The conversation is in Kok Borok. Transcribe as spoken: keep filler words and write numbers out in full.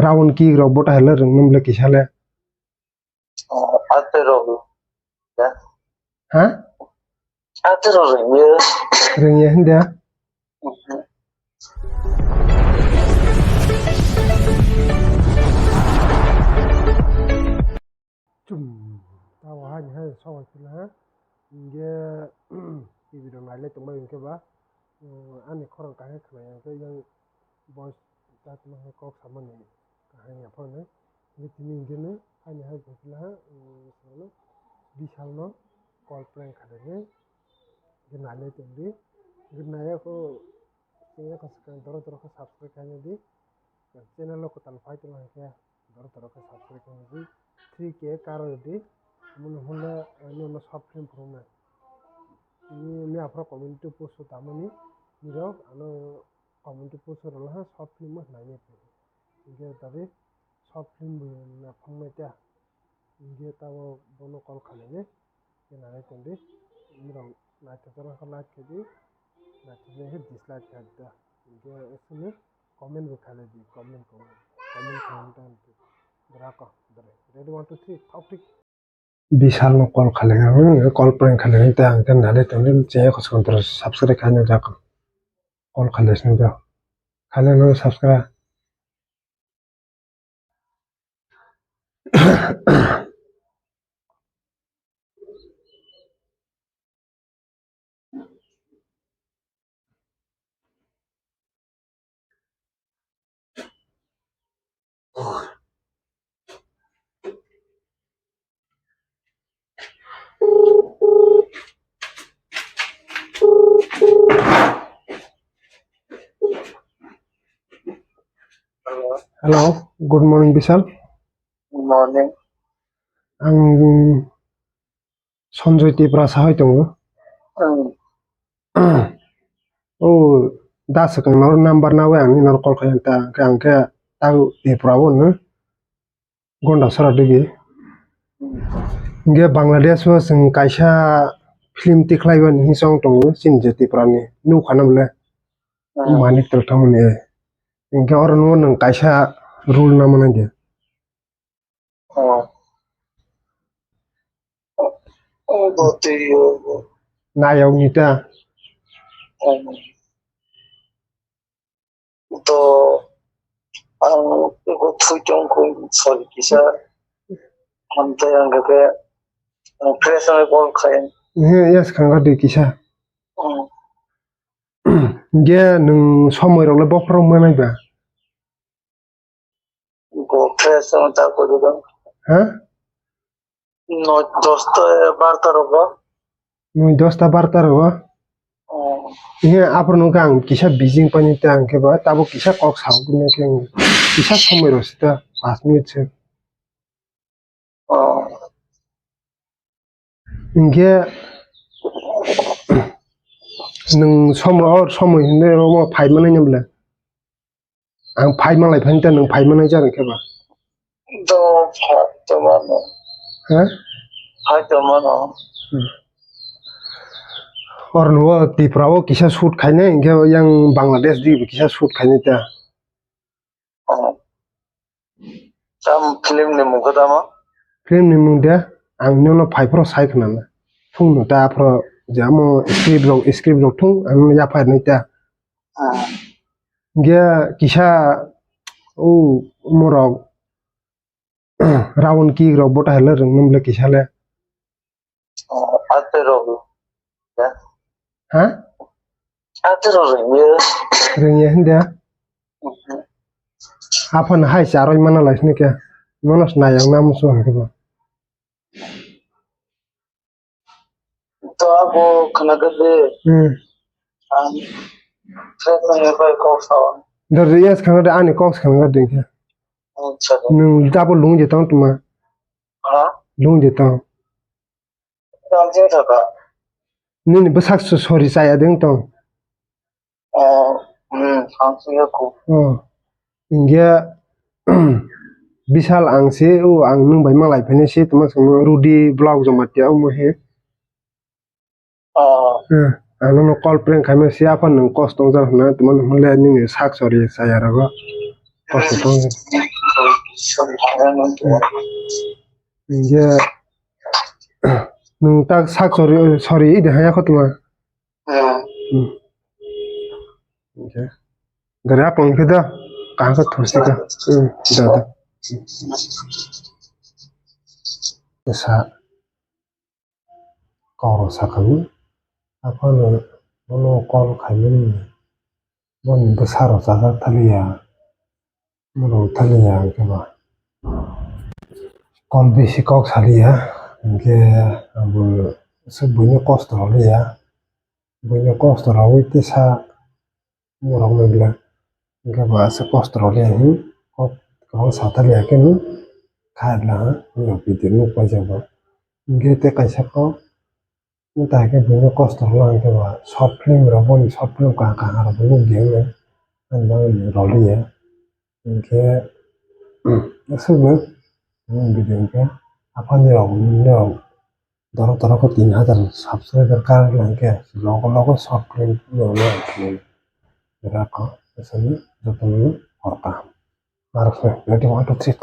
Round kick rok bo ta helo rwng nang le kisa le. Oh, ate rok. Ya. Ha? Ate rok rwng ye. Rwng ye hinda. Mhm. Chum. Tabo haini hai sogwi phila ha. Hinkhe T V rok nailai tongbai hinkhe ba, um, ani khorang kahai khwnai hinkhe yang voice chat no hai kok samani kahai ya phone. Hinkhe tini hinkhe no haini hai phila ha, um, salo Bishal no call prank khainai hinkhe nailai tongdi. Hinkhe naiya kho, tini kho swkang doro doro khe subscribe khainai di. Channel o kwtal phai tongma hinkhe doro doro khe subscribe khainai di. Three K karo di. Munu hwnle, eh, nini short film phunuknai. Nini miya phuru community post o tamani, nirok ano community post o rwla ha short film o nainai phuru. Hinkhe tari short film bo naphang nai ta. Hinkhe tabo bono call khainai, khe nainai tongdi. Nirok naithotok wngkha like khe di, naithotok wngkha dislike khe di. Hinkhe aswkno comment bo khainai di, comment, comment, comment khainai tong di. Dora ko, dora. Ready, one, two, three, thok thik. Bishal no call khainai, call prank khainai, tei ang khe nainai tongdi, chini khe swkang subscribe khainai jak. Call khainai sini jak. Khainai no subscribe. Hello. Hello, good morning, Bishal. Good morning. Ang Sanjoy Tiprasa hai tongo. Hmm. O da swkang no number nawi ang nini call khaina ta, hwnkhe ang khe tang Tripura o no Gondasara digi. Hmm. Hwnkhe Bangladesh o chwng kaisa film tikhlai mani hinwi chong tongo chini je Tripura ni nukha na bole. Hmm. Manik Tolthangmani. Hwnkhe oro no nwng kaisa role nangma nangya. Oh. Oh, bo twi, oh, bo. Nayok ni ta. Oh. To ang bo thui tong ko, sorry, kisa. Hamte ang ke, ang fresh ang call khai. He, yes, khanga de kisa. Oh. Ge nung somoi rok le bokhorok manai ba? Bo fresh wng ta kwrwi dong. Ha? Noi dosta barta rogo. Noi dosta barta rogo? Oh. Ihe aphuru nung khe ang kisa busy wng pani ta hwnkhe ba tabuk kisa kok sao kisa somoi rw sita, panch minute se. Oh. Hinkhe nwng somoi, o somoi hinwi omo phai manai bwle? Ang phai manlai phani ta nwng phai manai jar hinkhe ba? Do phai to mano. Ha? Phai to mano. Hmm. Oro nw Tripura o kisa shoot khainai, hinkhe yang Bangladesh di kisa shoot khainai ta. Oh. Tam film ni mung khe tamo? Film ni mung de, ang nono phai phro sai khna na. Thung no ta phro je amo script rok, script rok thung ang nono yaphai nai ta. Ah. Ge kisa o morok round kick rok bota helo rwng nang bole kisa le. Oh, ate rok. Ya. Ha? Ate rok rwng ye. Rwng ye hinda. Mhm. Aphano hai charwi mana lai sini khe. Mono nayang na musu hwnkhe bo. To abo khna khe de. Hmm. Ang thek na ya bai kok sao. Dor yes khna de ani kok khna de khe. Acha. Nung double lung je tong tuma. Ha? Lung je tong. Tong je thaka. Nini bwsak su sori chaya ding tong. Oh, hmm, ang se ya ko. Oh. India Bishal ang se o ang nung bai malai phene se tuma sung Rudi vlog joma tia omo he. Oh. Eh, ang nono call prank khaima se aphano nwng kosto wngjak hwnna, tuma nwng le nini sak sori saya rogo. Kosto tong. Hinkhe nwng tak sak sori, sori idi haya kho tuma. Hinkhe gari apang khe da kaham khe thusi ka. Da da. Sa kok rok sakha, aphano bono call khaimani, boni bwsa rok chajak thaliya, borok thaliya hinkhe ba call bisi kok saliya, hinkhe abo buino kosto rwliya, buino kosto rwui tesa borok nugla hinkhe ba aswk kosto rwliya hin kok kwbang sataliya khe nw khairokla ha video nukpaijak ba hinkhe tei kaisa kok. Wngkha khe buino kosto rwna hinkhe ba short film rok, boni short film kaham kaham rok bo nukdi wngya, ani bagwi rwliya. Hinkhe aswkno video hinkhe aphani rok dorok dorok khe tin hazar subscriber karwi hinkhe logo logo short film rok rwkha, aswkno jotono hor kaham. Narwkhe ready, one, two, three,